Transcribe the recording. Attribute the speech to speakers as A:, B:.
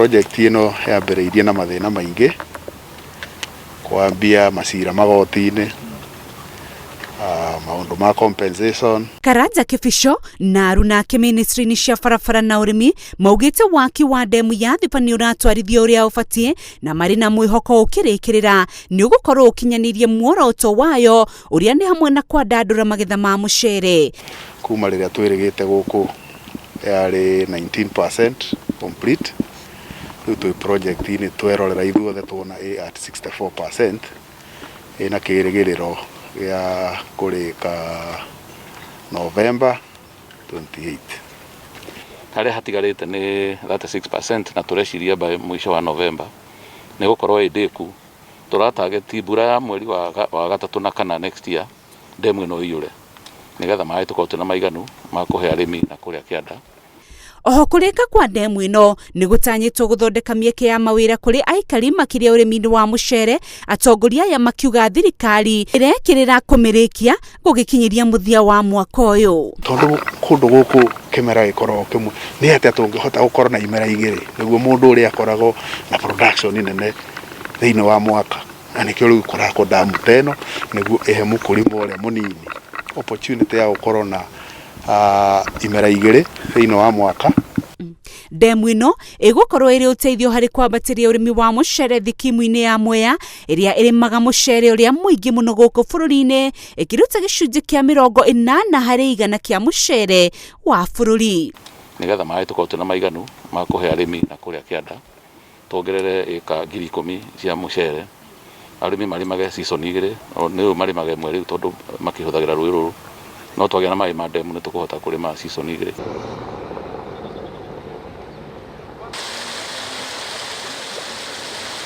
A: Project ĩno yambĩrĩirie na mathĩna maingĩ, kwambia macira magoti-inĩ, maũndũ ma compensation.
B: Karanja Kĩbico na aruna ake ministry-inĩ cia barabara na ũrĩmi maugĩte waki wa ndemu ya Thiba nĩ ũratwarithio ũrĩa ũbatiĩ na marĩ na mwĩhoko ũkĩrĩkĩrĩra nĩ ũgũkorwo ũkinyanĩirie muoroto wayo ũrĩa nĩ hamwe na kwandandũra magetha ma mũcere.
A: Kuma rĩrĩa twĩrĩgĩte gũkũ yarĩ 19% complete, rĩu twĩ project-inĩ twerorera ithuothe tuona ĩ at 64%, ĩna kĩrĩgĩrĩro gĩa kũrĩka November 28.
C: Harĩa hatigarĩte nĩ 36% na tũreciria by mũico wa November nĩ gũkorwo ĩ ndĩku. Tũratageti mbura ya mweri wa gatatũ na kana next year ndemu ĩno ĩiyũre nĩgetha maĩ tũkorwo twĩna maiganu ma kũhe arĩmi na kũrĩa kĩanda.
B: Oho kũrĩka kwa ndemu ĩno nĩ gũtanyĩtwo gũthondeka mĩeke ya mawĩra kũrĩ aikari makĩria ũrĩmi-inĩ wa mũcere, atongoria aya makiuga thirikari ĩrekĩrĩra kũmĩrĩkia gũgĩkinyĩria mũthia wa mwaka ũyũ.
A: Tondũ kũndũ gũkũ kĩmera gĩkoragwo kĩmwe, nĩ atĩa tũngĩhota gũkorwo na imera igĩrĩ nĩguo mũndũ ũrĩa akoragwo na production nene thĩinĩ wa mwaka, na nĩkĩo rĩu kũrakwo ndamu ta ĩno nĩguo ĩhe mũkũrima ũrĩa mũnini opportunity ya gũkorwo na imera igĩrĩ thĩinĩ wa mwaka.
B: Ndemu ĩno ĩgũkorwo ĩrĩ ũteithio harĩ kwambatĩria ũrĩmi wa mũcere thikimu-inĩ ya Mwea ĩrĩa ĩrĩmaga mũcere ũrĩa mũingĩ mũno gũkũ bũrũri-inĩ, ĩkĩruta gĩcunjĩ kĩa 80% kĩa mũcere wa bũrũri.
C: Nĩgetha maĩ tũkorwo twĩna maiganu ma kũhe arĩmi na kũrĩa kĩanda, tuongerere ĩka 10,000 cia mũcere, arĩmi marĩmage season igĩrĩ, nĩ ũyũ marĩmage ĩmwe rĩu tondũ makĩhũthagĩra rũĩ rũrũ, no twagĩa na maĩ ma ndemu nĩ tũkũhota kũrĩma season igĩrĩ.